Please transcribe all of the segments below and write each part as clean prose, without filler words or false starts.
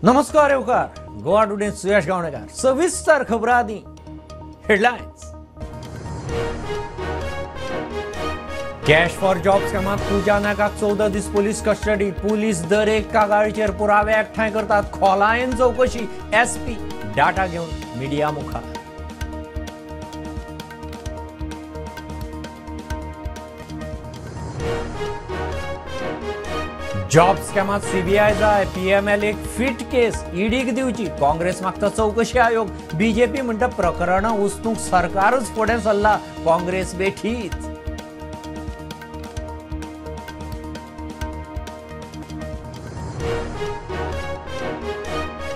नमस्कार येवकार गोवा टुडे सुयश गावणेकर सविस्तर खबरां आदी हेडलायन्स। कॅश फॉर जॉब स्कॅमात पूजा नायकाक 14 दीस पुलीस कस्टडी। पुलीस दरेक कागाळीचेर पुरावे एकठांय करतात। खोलायेन चवकशी। एसपी डाटा घेवन मिडिया मुखार। जॉब स्कॅमात सीबीआय जाय। पीएमएल एक फिट केस ईडीक दिवची। काँग्रेस मागता चवकशी आयोग। बीजेपी म्हणटा प्रकरणां उस्तूंक सरकारच फुडें सरला। काँग्रेस बेठीच।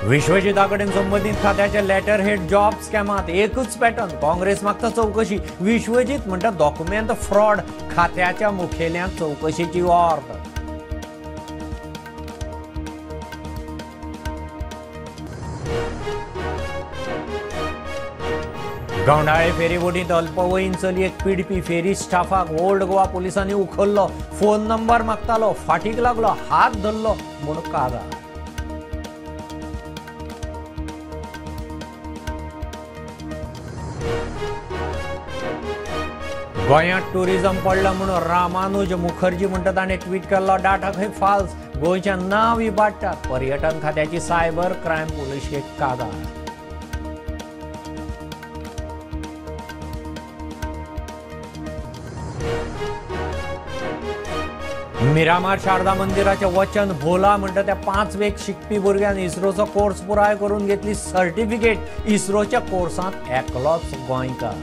विश्वजिता कडेन संबंदीत खात्याचे लेटर हेड जॉब स्कॅमात एकच पॅटर्न। काँग्रेस मागता चवकशी। विश्वजीत म्हणटा डॉक्युमेंट फ्रॉड। खात्याच्या मुखेल्यांक चवकशेची ऑर्डर। गवंडाळे फेरीबोटींत अल्पवयीन चलयेक पिडपी फेरी स्टाफाक ओल्ड गोवा पुलिसांनी उखल्लो। फोन नंबर मागतालो, फाटीक लागलो, हात धरलो म्हूण कागाळ। गोंयांत टुरिझम पडलां म्हूण रामानुज मुखर्जी म्हणटा ताणें ट्वीट केल्लो डाटा खंय फाल्स। गोंयचें नांव इबाडटा। पर्यटन खात्याची सायबर क्रायम पुलिशेक कागाळ। मिरामार शारदा मंदिराचे वचन भोला म्हणटा त्या 5 वेक शिकपी भुरग्यान इस्रोचो कोर्स पुराय करून घेतली सर्टिफिकेट। इस्रोच्या कोर्सांत एकलोच गोंयकार।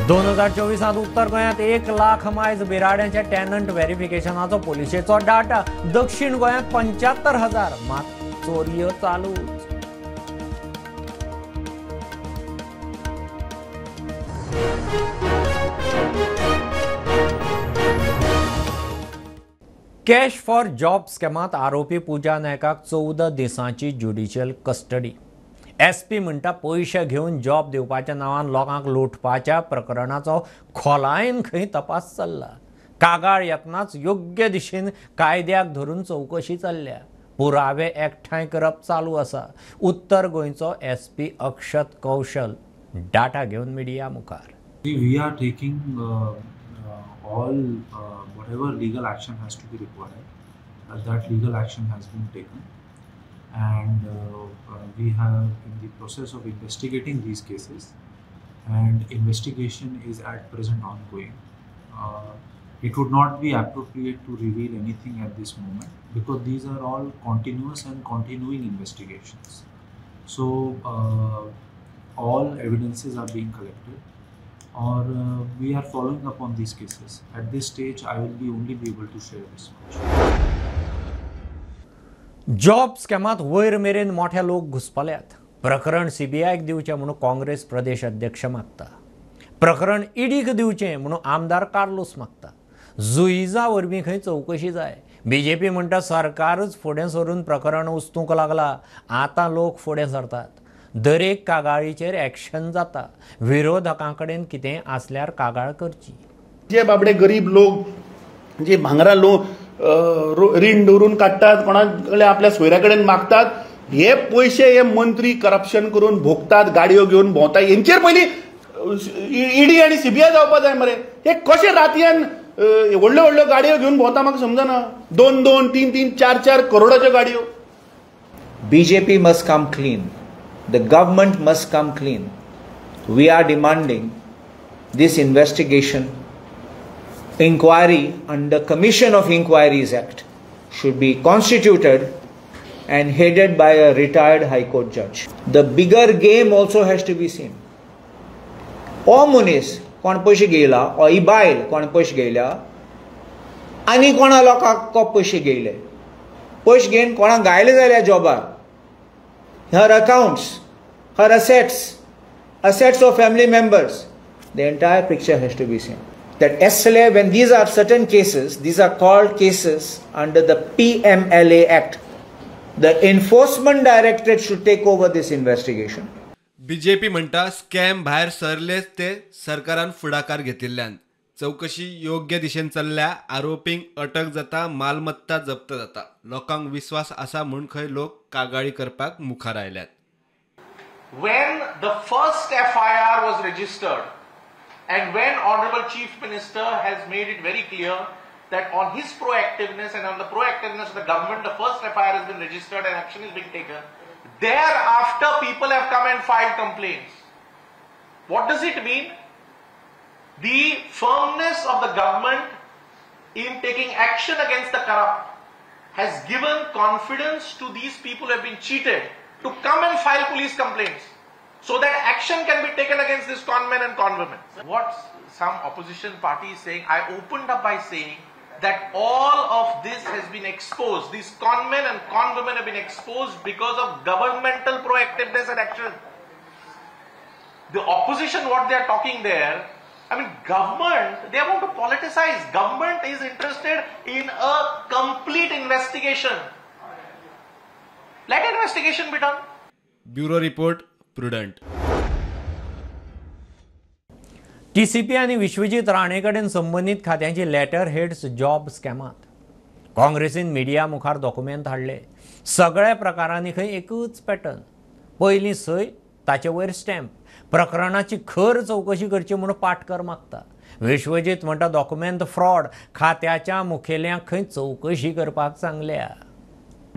2024 उत्तर गोंयांत 1 लाख मायज बिराड्यांच्या टॅनंट व्हेरिफिकेशनाचो पुलिशेचो डाटा। दक्षिण गोंयांत 75,000 मात चोरयो चालूच। कॅश फॉर जॉब स्कॅमात आरोपी पूजा नायकाक 14 दिसांची ज्युडिशियल कस्टडी। एसपी म्हणटा पयशे घेवन जॉब दिवपाच्या नांवान लोकांक लुटपाच्या प्रकरणाचो खोलायेन खंय तपास चल्ला। कागाळ येतनाच योग्य दिशेन कायद्याक धरून चवकशी चल्ल्या। पुरावे एकठांय करप चालू आसा। उत्तर गोंयचो एसपी अक्षत कौशल डाटा घेवन मिडिया मुखार। We are taking all whatever legal action has to be required, that legal action has been taken, and we have in the process of investigating these cases, and investigation is at present ongoing. It would not be appropriate to reveal anything at this moment because these are all continuous and continuing investigations. So all evidences are being collected, or we are following up on these cases. At this stage, I will be only be able to share this much. Job स्कॅमात वयर मेरेन मोठे लोक घुसपल्यात। प्रकरण सीबीआयक दिवचें म्हणून काँग्रेस प्रदेश अध्यक्ष मागता। प्रकरण ईडीक दिवचें म्हणून आमदार कार्लोस मागता। जुईजा वरवीं खंय चवकशी जाय। बीजेपी म्हणटा सरकारच फुडें सरून प्रकरण उस्तूंक लागला। आतां लोक फुडें सरतात। दरेक कागाळीचेर एक्शन जाता। विरोधकां कडेन कितें आसल्यार कागाळ करची। जे बाबडे गरीब लोक जे भांगरा लोक रीण दवरून काडटात, कोणा कडेन आपल्या सोयऱ्या कडेन मागतात, हे पयशे हे मंत्री करप्शन करून भोगतात, गाडयो घेवन भोंवता। हेंचेर पयलीं ईडी आनी सीबीआय जावपा जाय मरे। हे कशे रातयान व्हडल्यो व्हडल्यो गाडयो घेवन भोंवता म्हाका समजना। 2 2 3 3 4 4 करोडाच्यो गाडयो। BJP must come clean. The government must come clean. We are demanding this investigation, inquiry under Commission of Inquiries Act should be constituted and headed by a retired High Court judge. The bigger game also has to be seen. O मनीस कोण पयशे घेयला, ओ ही बायल कोण पयशे घेयल्या आनी कोणा लोकांक पयशे घेयले, पयशे घेवन कोणाक गायले जाल्यार जॉबार, her accounts, her assets, assets of family members, the entire picture has to be seen. That SLA, when these are certain cases, these are called cases under the PMLA Act, the Enforcement Directorate should take over this investigation. BJP म्हणटा scam भायर सरलेच ते सरकारान फुडाकार घेतिल्ल्यान. चवकशी योग्य दिशेन चल्ल्या, आरोपींक अटक जाता, मालमत्ता जप्त जाता. लोकांक विस्वास आसा म्हूण खंय लोक कागाळी करपाक मुखार आयल्यात. When the first FIR was registered and when Honorable Chief Minister has made it very clear that on his proactiveness and on the proactiveness of the government, the first FIR has been registered and action is being taken. Thereafter, people have come and filed complaints. What does it mean? The firmness of the government in taking action against the corrupt has given confidence to these people who have been cheated to come and file police complaints so that action can be taken against these con men and con women. What some opposition party is saying, I opened up by saying that all of this has been exposed. These con men and con women have been exposed because of governmental proactiveness and action. The opposition, what they are talking there, I mean, government, they want to politicize. Government is interested in a complete investigation. Let investigation be done. Bureau report, Prudent. TCP आनी विश्वजीत राणे कडेन संबंदीत खात्यांची letter heads job स्कॅमात काँग्रेसीन media मुखार document हाडले. सगळ्या प्रकारांनी खंय एकूच पॅटर्न, पयलीं सय ताचे वयर स्टॅम्प. प्रकरणाची खर चवकशी करची म्हूण पाटकर मागता. विश्वजीत म्हणटा डॉक्युमेंट फ्रॉड, खात्याच्या मुखेल्यांक खंय चवकशी करपाक सांगल्या.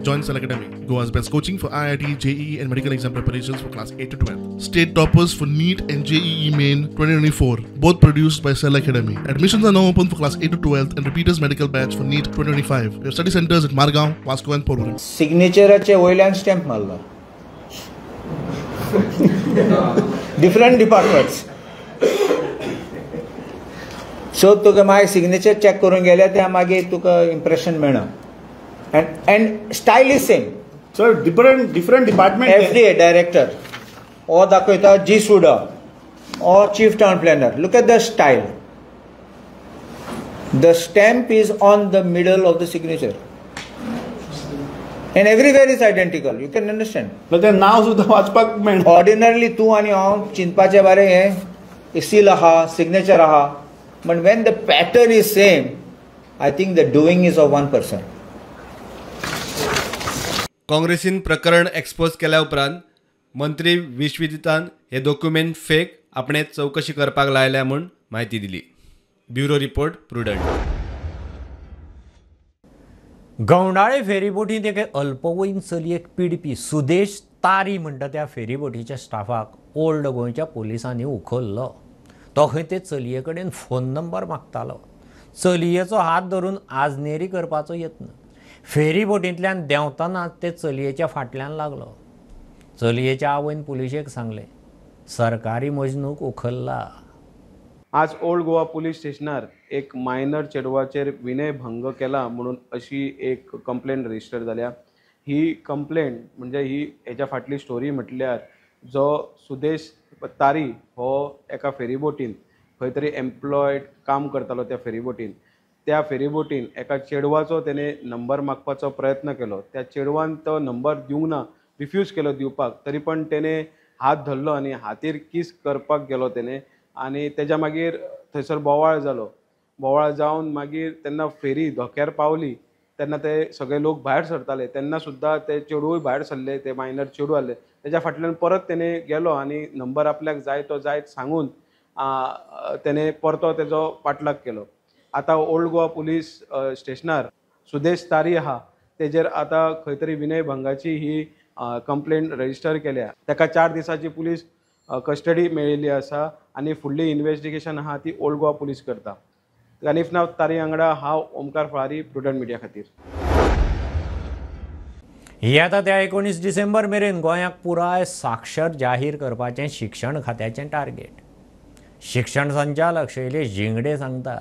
Join Cell Academy, Goa's best coaching for IIT, JEE and medical exam preparations for class 8 to 12. State toppers for NEET and JEE Main 2024, both produced by Cell Academy. Admissions are now open for class 8 to 12 and repeaters medical batch for NEET 2025. We have study centers at Margao, Vasco and Porvorim. Signatureचे वयल्यान stamp मारला. Different departments. So तुका मागीर signature check करून गेल्यार त्या मागीर तुका impression मेळना. And style is same. Sir, different department. FDA director or दाखयता G SUDA or chief town planner. Look at the style. The stamp is on the middle of the signature. And everywhere is identical. You can understand. But then नाव सुद्धा वाचपाक मेळना. Ordinarily तूं आनी हांव चिंतपाचे बारे हें seal आहा, सिग्नेचर आहा. But when the pattern is same, I think the doing is of one person. काँग्रेसीन प्रकरण एक्सपोज केल्या उपरांत मंत्री विश्वजितान हे डॉक्युमेंट फेक, आपणे चवकशी करपाक लायल्या म्हूण म्हायती दिली. Bureau report, Prudent. गवंडाळे फेरीबोटींत एके अल्पवयीन चलयेक पिडपी सुदेश तारी म्हणटा त्या फेरीबोटीच्या स्टाफाक ओल्ड गोंयच्या पोलिसांनी उखल्लो. तो खंय ते चलये कडेन फोन नंबर मागतालो. चलयेचो हात धरून आजनेरी करपाचो यत्न. फेरीबोटींतल्यान देंवतना ते चलयेच्या फाटल्यान लागलो. चलयेच्या आवयन पुलिशेक सांगलें, सरकारी मजनूक उखल्ला. आज ओल्ड गोवा पुलीस स्टेशनार एक मायनर चेडवाचेर विनय भंग केला म्हणून अशी एक कंप्लेन रजिस्टर जाल्या. ही कंप्लेन म्हणजे ही हेच्या फाटली स्टोरी म्हटल्यार जो सुदेश तारी हो एका फेरीबोटीन खंय तरी एम्प्लॉयड काम करतालो. त्या फेरीबोटीन एका चेडवाचो तेणे नंबर मागपाचो प्रयत्न केलो. त्या चेडवान तो नंबर दिवंक ना, रिफ्यूज केलो दिवपाक, तरी पण तेणे हात धरलो आनी हातीर कीस करपाक गेलो तेणे आनी तेज्या मागीर थंयसर बोवाळ जालो. बोवाळ जावन मागीर तेन्ना फेरी धोक्यार पावली तेन्ना ते सगळे लोक भायर सरताले तेन्ना सुद्दां ते चेडूय भायर सरले, ते मायनर चेडू आहले. तेज्या फाटल्यान परत तेणे गेलो आनी नंबर आपल्याक जाय तो जायत सांगून तेणे परतो तेजो पाठलाग केलो. आतां ओल्ड गोवा पुलीस स्टेशनार सुदेश तारी आहा तेजेर आतां खंय तरी विनय भंगाची ही कंप्लेन रजिस्टर केल्या. ताका 4 दिसांची पुलीस कस्टडी मेळिल्ली आसा आनी फुडली इन्वेस्टिगेशन आहा ती ओल्ड गोवा पुलीस करता. गनीफनाथ तारी वांगडा हांव ओमकार फळारी, प्रुडंट मिडिया खातीर. येता त्या 19 डिसेंबर मेरेन गोंयाक पुराय साक्षर जाहीर करपाचें शिक्षण खात्याचें टार्गेट. शिक्षण संचालक शैलेश झिंगडे सांगता,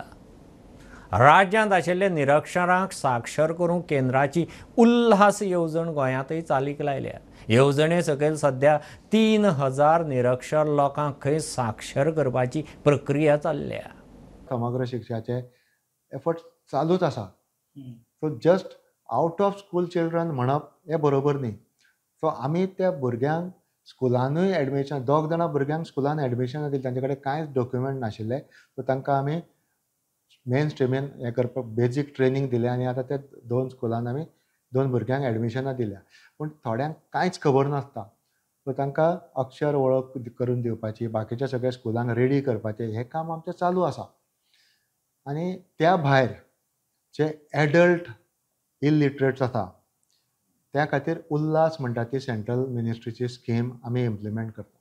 राज्यांत आशिल्ले निरक्षरांक साक्षर करूंक केंद्राची उल्हास येवजण गोंयांतय चालीक लायल्या. येवजणे सकयल सध्या 3000 निरक्षर लोकांक खंय साक्षर करपाची प्रक्रिया चल्ल्या. समग्र शिक्षाचे एफर्ट चालूच आसा. So just out of school children म्हणप हें बरोबर न्ही. सो आमी त्या भुरग्यांक स्कुलानूय एडमिशन, 2 जाणां भुरग्यांक स्कुलान एडमिशन दिलें, तांचे कडेन कांयच डॉक्युमेंट नाशिल्ले, सो तांकां आमी मेन स्ट्रिमीन हें करपाक बेजीक ट्रेनींग दिलें आनी आतां ते 2 स्कुलान आमी 2 भुरग्यांक एडमिशनां दिल्या. पूण थोड्यांक कांयच खबर नासता, सो तांकां अक्षर वळख करून दिवपाची, बाकीच्या सगळ्या स्कुलांक रेडी करपाचें हें काम आमचें चालू आसा. आनी त्या भायर जे एडल्ट इलिटरेट्स आसा त्या खातीर उल्हास म्हणटा ती सेंट्रल मिनिस्ट्रीची स्कीम आमी इम्प्लिमेंट करता.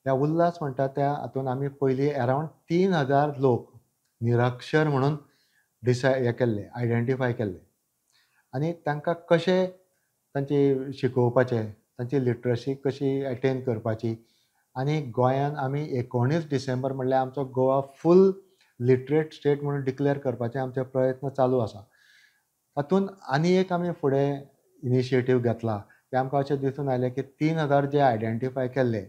त्या उल्हास म्हणटा त्या हातून आमी पयलीं अरावंड 3000 लोक निरक्षर म्हणून डिसाय हें केल्ले, आयडेंटिफाय केल्ले आनी तांकां कशें तांची शिकोवपाचें, तांची लिटरसी कशी एटेन करपाची. आनी गोंयान आमी 19 डिसेंबर म्हणल्यार आमचो गोवा फूल लिटरेट स्टेट म्हणून डिक्लेअर करपाचे आमचे प्रयत्न चालू आसा. तातूंत आनी एक आमी फुडें इनिशिएटीव घेतला की आमकां अशें दिसून आयलें की 3000 जे आयडेंटिफाय केल्ले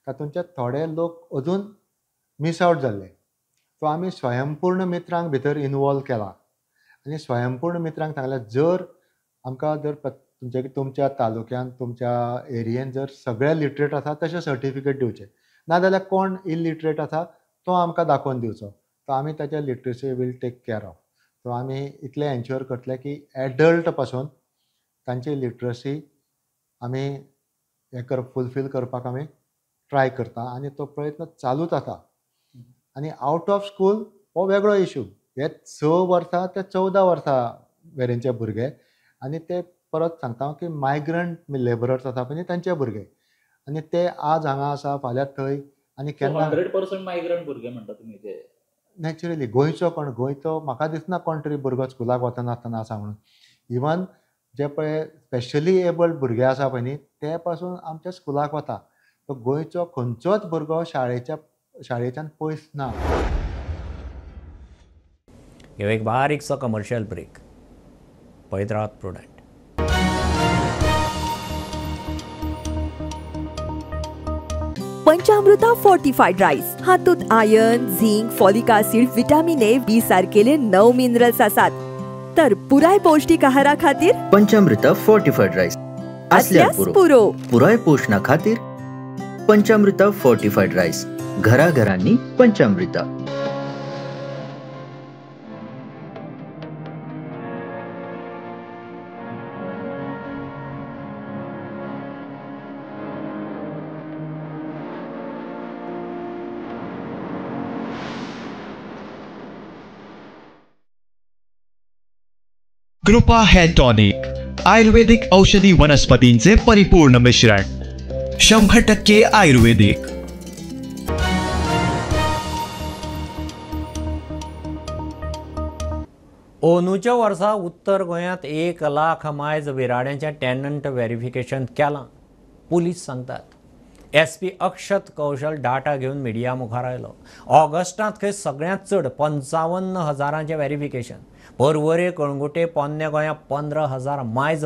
तातूंतचे थोडे लोक अजून मिस आवट जाल्ले. सो आमी स्वयंपूर्ण मित्रांक भितर इनवॉल्व केला आनी स्वयंपूर्ण मित्रांक सांगलें जर आमकां जर तुमच्या तालुक्यान तुमच्या एरियेन जर सगळे लिटरेट आसा तशें सर्टिफिकेट दिवचें, नाजाल्यार कोण इलिटरेट आसा तो आमकां दाखोवन दिवचो, तो आमी ताच्या literacy will take care of. So आमी इतलें एन्श्योर करतले की एडल्ट पासून तांची लिटरसी आमी हें फुलफील करपाक आमी ट्राय करता आनी तो प्रयत्न चालूच आसा. आनी आवट ऑफ स्कूल हो वेगळो इशू, हे 6 वर्सां ते 14 वर्सां मेरेनचे भुरगे आनी ते परत सांगता हांव की मायग्रंट लेबरर्स आसा पळय तांचे भुरगे आनी ते आज हांगा आसा फाल्यां थंय आनी केन्ना 100% मायग्रंट भुरगे म्हणटा तुमी ते. नॅचरली गोंयचो कोण, गोंयचो म्हाका दिसना कोण तरी भुरगो स्कुलाक वचनासतना आसा म्हणून. इवन जे पळय स्पेशली एबल्ड भुरगे आसा पळय न्ही ते पासून आमच्या स्कुलाक वता. सो गोंयचो खंयचोच भुरगो शाळेच्यान पयस ना. एक बारीकसो कमर्शियल ब्रेक, पळयत रावात प्रुडंट. पंचामृता फोर्टिफाईड राईस हातूंत iron, zinc, folic acid, vitamin A, B सारकेले 9 minerals आसात. तर पुराय पौष्टिक आहारा खातीर पंचामृता फोर्टिफाईड राईस असल्यास पुरो. पुराय पोषणा खातीर पंचामृता फोर्टिफाईड राईस, घराघरांनी पंचामृता. कृपा हेअर टॉनिक, आयुर्वेदिक औषधी वनस्पतींचे परिपूर्ण मिश्रण, 100% आयुर्वेदिक. अंदूच्या वर्सा उत्तर गोंयांत 1 लाख मायज विराड्यांचें टेनंट व्हेरिफिकेशन केलां, पुलीस सांगतात. एस पी अक्षत कौशल डाटा घेवन मिडिया मुखार आयलो. ऑगस्टांत खंय सगळ्यांत चड 55,000 व्हेरिफिकेशन, पर्वरे, कळंगुटे, पोन्ने गोंया 15,000 मायज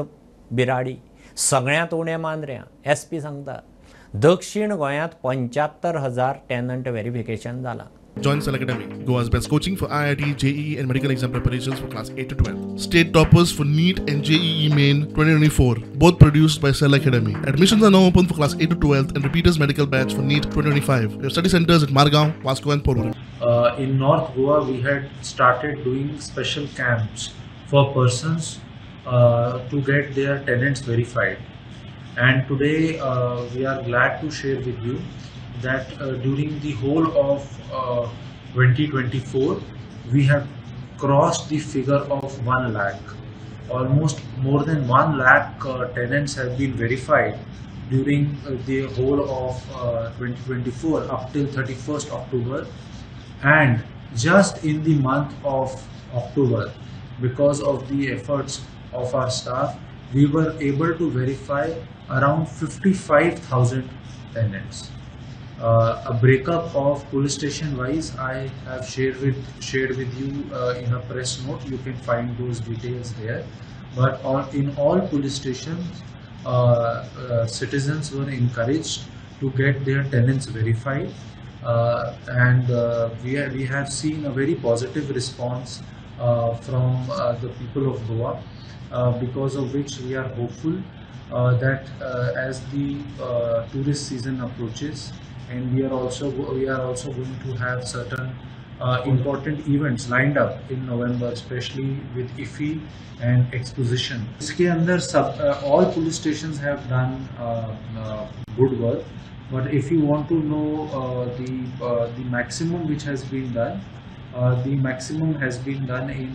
बिराडी, सगळ्यांत उणें मांद्र्यां. एस पी सांगता दक्षिण गोंयांत 75,000 टेनंट व्हेरिफिकेशन जालां. Join Cell Academy, Goa's best coaching for IIT, JEE and medical exam preparations for class 8 to 12. State toppers for NEET and JEE Main 2024, both produced by Cell Academy. Admissions are now open for class 8 to 12 and repeaters medical batch for NEET 2025. We have study centers at Margao, Vasco and Porvorim. In North Goa, we had started doing special camps for persons to get their tenants verified. And today we are glad to share with you that during the whole of 2024 we have crossed the figure of 1 lakh. Almost more than 1 lakh tenants have been verified during the whole of 2024 up till 31st October, and just in the month of October, because of the efforts of our staff, we were able to verify around 55,000 tenants. A breakup of police station wise I have shared with you in a press note. You can find those details there. But in all police stations, citizens were encouraged to get their tenants verified, and we have seen a very positive response from the people of Goa, because of which we are hopeful that as the tourist season approaches, and we are also going to have certain important events lined up in November, especially with IFFI and exposition. इसके अंदर सब all police stations have done good work, but if you want to know the maximum which has been done, the maximum has been done in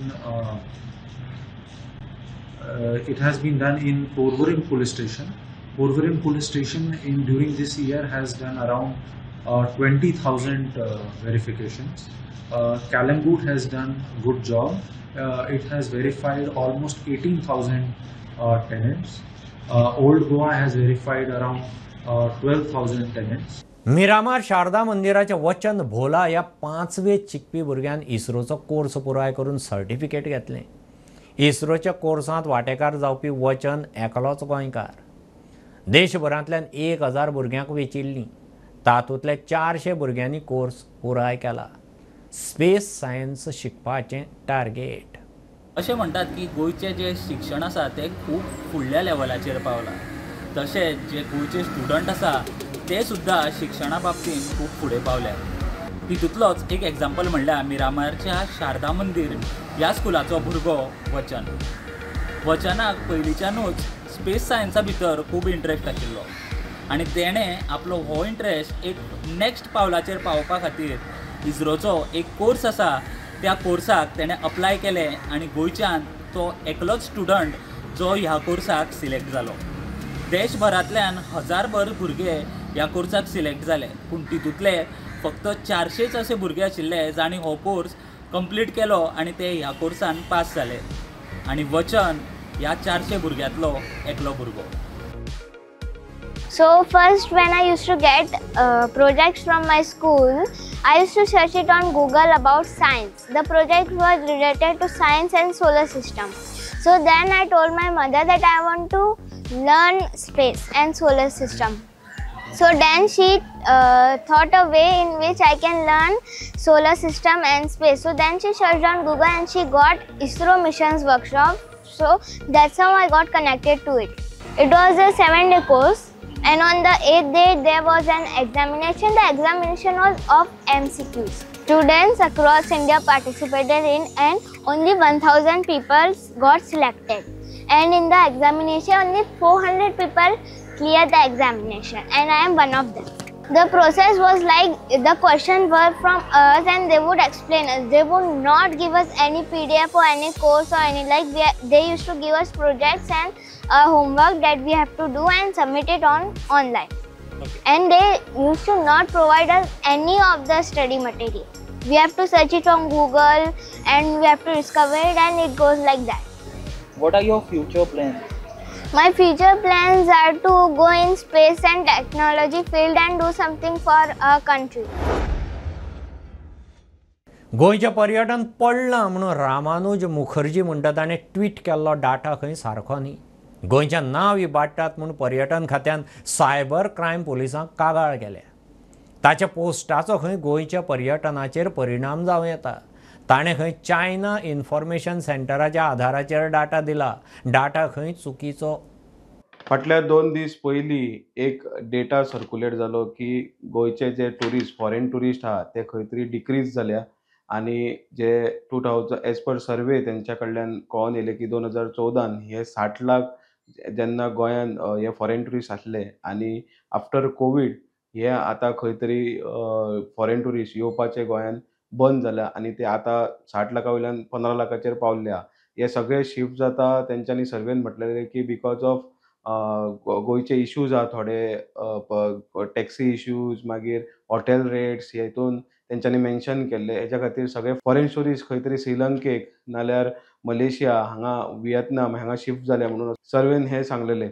it has been done in Porvorim police station. Porvorim police station in during this year has done around 20,000 verifications. Calangute has done good job. It has verified almost 18,000 tenants. Old Goa has verified around 12,000 tenants. Miramar Sharada मंदिराचे वचन भोला ह्या पांचवेत शिकपी भुरग्यान इस्रोचो course पुराय करून certificate घेतलें. इस्रोच्या कोर्सांत वांटेकार जावपी वचन एकलोच गोंयकार. देशभरांतल्यान 1000 भुरग्यांक वेचिल्लीं, तातूंतल्या 400 भुरग्यांनी कोर्स पुराय केला. स्पेस सायन्स शिकपाचें टार्गेट. अशें म्हणटात की गोंयचें जें शिक्षण आसा तें खूब फुडल्या लेवलाचेर पावलां, तशेंच जे गोंयचे स्टुडंट आसा ते सुद्दां शिक्षणा बाबतींत खूब फुडें पावल्यात. तितूंतलोच एक एग्जाम्पल म्हणल्यार मिरामारच्या शारदा मंदीर ह्या स्कुलाचो भुरगो वचन. वचनाक पयलींच्यानूच स्पेस सायन्सा भितर खूब इंट्रस्ट आशिल्लो आनी तेणें आपलो हो इंट्रस्ट एक नेक्स्ट पावलाचेर पावोवपा खातीर इस्रोचो एक कोर्स आसा त्या कोर्साक तेणें अप्लाय केलें आनी गोंयच्यान तो एकलोच स्टुडंट जो ह्या कोर्साक सिलेक्ट जालो. देशभरांतल्यान 1000 भुरगे ह्या कोर्साक सिलेक्ट जाले, पूण तितूंतले फक्त 400 असे भुरगे आशिल्ले जांणी हो कोर्स कंप्लीट केलो आनी ते ह्या कोर्सान पास जाले आनी वचन ह्या 400 भुरग्यांतलो एकलो भुरगो. So first when I used to get projects from my school, I used to search it on Google about science. The project was related to science and solar system. So then I told my mother that I want to learn space and solar system. So then she thought a way in which I can learn solar system and space. So then she searched on Google and she got ISRO missions workshop. So that's how I got connected to it. It was a 7-day course, and on the 8th day there was an examination. The examination was of MCQs. Students across India participated in, and only 1000 people got selected. And in the examination only 400 people cleared the examination, and I am one of them. The process was like the questions were from us and they would explain us. They would not give us any PDF or any course or any like. They used to give us projects and homework that we have to do and submit it on online. Okay. And they used to not provide us any of the study material. We have to search it on Google and we have to discover it, and it goes like that. What are your future plans? My future plans are to go in space and technology field and do something for our country. गोंयचें पर्यटन पडलां म्हणून रामानुज मुखर्जी म्हणटा ताणें tweet केल्लो data खंय सारको न्ही. गोंयचें नांव इबाडटात म्हूण पर्यटन खात्यान सायबर क्रायम पुलिसांक कागाळ केल्या. ताच्या पोस्टाचो खंय गोंयच्या पर्यटनाचेर परिणाम जावं येता. ताणें खंय चायना इन्फॉर्मेशन सेंटराच्या आधाराचेर डाटा दिला. डाटा खंय चुकीचो. फाटल्या 2 दीस पयलीं एक डेटा सर्कुलेट जालो की गोंयचे जे ट्युरिस्ट, फॉरेन ट्युरिस्ट आहा ते खंय तरी डिक्रीज जाल्या आनी जे 2000 एज पर सर्वे तेंच्या कडल्यान कळोन येयलें की 2014 हे 60 लाख जेन्ना गोंयान हे फॉरेन ट्युरिस्ट आसले आनी आफ्टर कोवीड हे आतां खंय तरी फॉरेन ट्युरिस्ट येवपाचे गोंयान बंद जाल्या आनी ते आतां 60 लाखा वयल्यान 15 लाखाचेर पावल्या. हे सगळे शिफ्ट जाता तेंच्यांनी सर्वेन म्हटलेलें की because of गोंयचे इश्यूज आहा थोडे, टॅक्सी इश्यूज, मागीर हॉटेल रेट्स, हेतून तेंच्यांनी मेन्शन केल्ले. हेच्या खातीर सगळे फॉरेन ट्युरिस्ट खंय तरी श्रीलंकेक नाल्यार मलेशिया हांगा, विएतनाम हांगा शिफ्ट जाल्या म्हणून सर्वेन हें सांगलेलें.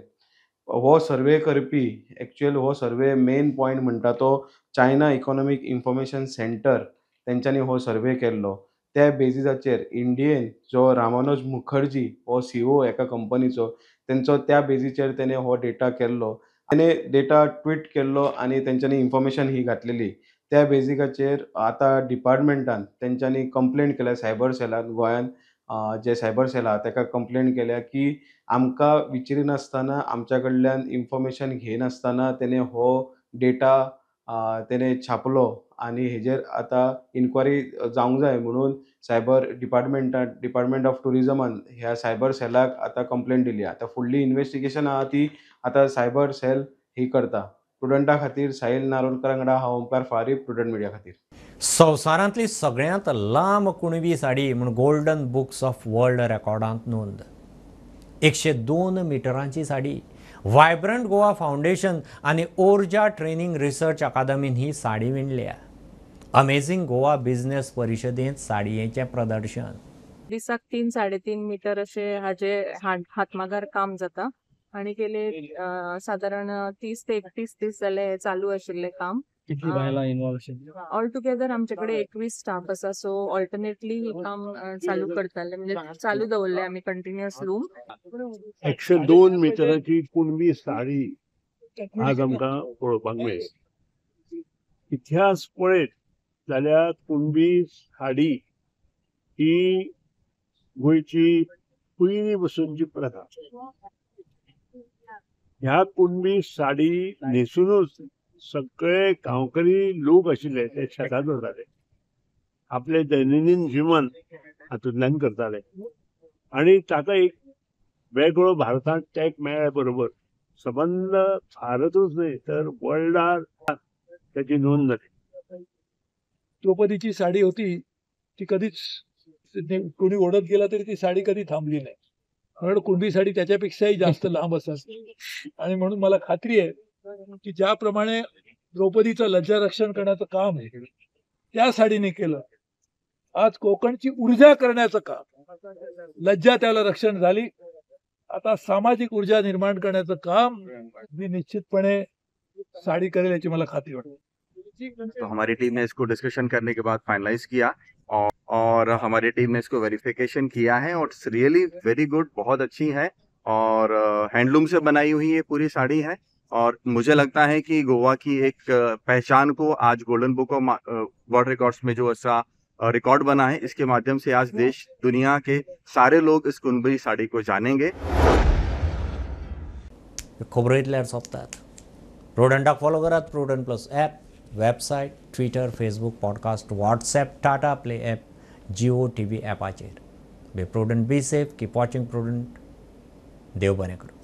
हो सर्वे करपी एक्चुअल हो सर्वे मेन पॉयंट म्हणटा तो चायना इकॉनॉमीक इन्फॉर्मेशन सेंटर तेंच्यांनी हो सर्वे केल्लो. त्या बेजिसाचेर इंडियेन जो रामानुज मुखर्जी हो सीईओ एका कंपनीचो तेंचो त्या बेजीचेर तेणें हो डेटा केल्लो. तेणें डेटा ट्वीट केल्लो आनी तेंच्यांनी इन्फॉर्मेशन ही घातलेली. त्या बेजिकाचेर आतां डिपार्टमेंटान तेंच्यांनी कंप्लेन केल्या सायबर सेलान गोंयान, जे सायबर सेल आहा तेका कंप्लेन केल्या की आमकां विचारिनासतना, आमच्या कडल्यान इन्फॉर्मेशन घेयनासतना तेणे हो डेटा तेणे छापलो आनी हेजेर आतां इन्क्वायरी जावंक जाय म्हणून सायबर डिपार्टमेंटान, डिपार्टमेंट ऑफ ट्युरिजमान ह्या सायबर सेलाक आतां कंप्लेन दिली. आतां फुडली इन्वेस्टिगेशन आहा ती आतां सायबर सेल ही करता. प्रुडंटा खातीर साहिल नारोलकर वांगडा हांव ओंकार फारीक, प्रुडंट मिडिया खातीर. संवसारांतली सगळ्यांत लांब कुणबी साडी म्हूण गोल्डन बुक्स ऑफ वर्ल्ड रेकॉर्डांत नोंद. 102 मिटरांची साडी. वायब्रंट गोवा फावंडेशन आनी ऊर्जा ट्रेनिंग रिसर्च अकादमीन ही साडी विणल्या. अमेझिंग गोवा बिझनेस परिशदेंत साडयेचें प्रदर्शन. दिसाक 3-3.5 मिटर अशें हाजे हातमागार काम जाता आनी गेले सादारण 30 ते 31 दीस जाले चालू आशिल्लें काम. कितली बायलां इन्वॉल्व आशिल्ली? ऑल टुगेदर आमचे कडेन 21 स्टाफ आसा, सो ऑल्टरनेटली काम चालू करताले, म्हणजे चालू दवरले आमी कंटिन्युअस लूम. 102 मिटराची कुणबी साडी आज आमकां पळोवपाक मेळ्ळी. इतिहास पळयत जाल्यार कुणबी साडी ही गोंयची पयलीं पसूनची प्रथा. ह्या कुणबी साडी न्हेसूनच सगळे गांवकरी लोक आशिल्ले ते शेतांत वताले, आपले दैनंदीन जीवन हातूंतल्यान करताले आनी ताका एक वेगळो भारतांत टॅग मेळ्ळ्या बरोबर सबंद भारतूच न्हय तर वर्ल्डार त्याची नोंद जाली. द्रौपदीची साडी होती ती कधीच कोणी ओढत गेला तरी ती साडी कधी थांबली नाही, कारण कुणबी साडी त्याच्यापेक्षाही जास्त लांब असतात. आणि म्हणून मला खात्री आहे की ज्याप्रमाणे द्रौपदीचं लज्जा रक्षण करण्याचं काम त्या साडीने केलं, आज कोकणची ऊर्जा करण्याचं काम, लज्जा त्याला रक्षण झाली, आता सामाजिक ऊर्जा निर्माण करण्याचं काम मी निश्चितपणे साडी करेल याची मला खात्री वाटते. तो हमारी टीम ने इसको डिस्कशन करने के बाद फाइनलाइज किया और हमारी टीम ने इसको वेरिफिकेशन किया है और it's really very good, बहुत अच्छी है और हैंडलूम से बनाई हुई ये पूरी साड़ी है और मुझे लगता है कि गोवा की एक पहचान को आज golden book of world records में जो ऐसा रिकॉर्ड बना है, इसके माध्यम से आज देश दुनिया के सारे लोग इस कुणबी साड़ी को जानेंगे. खबरो इतल्यार सोंपतात. प्रुडंटाक फॉलो करात Prudent plus app, website, Twitter, Facebook, podcast, WhatsApp, Tata Play app, Jio TV ॲपाचेर. Be prudent, be safe, keep watching Prudent. देव बरें करूं.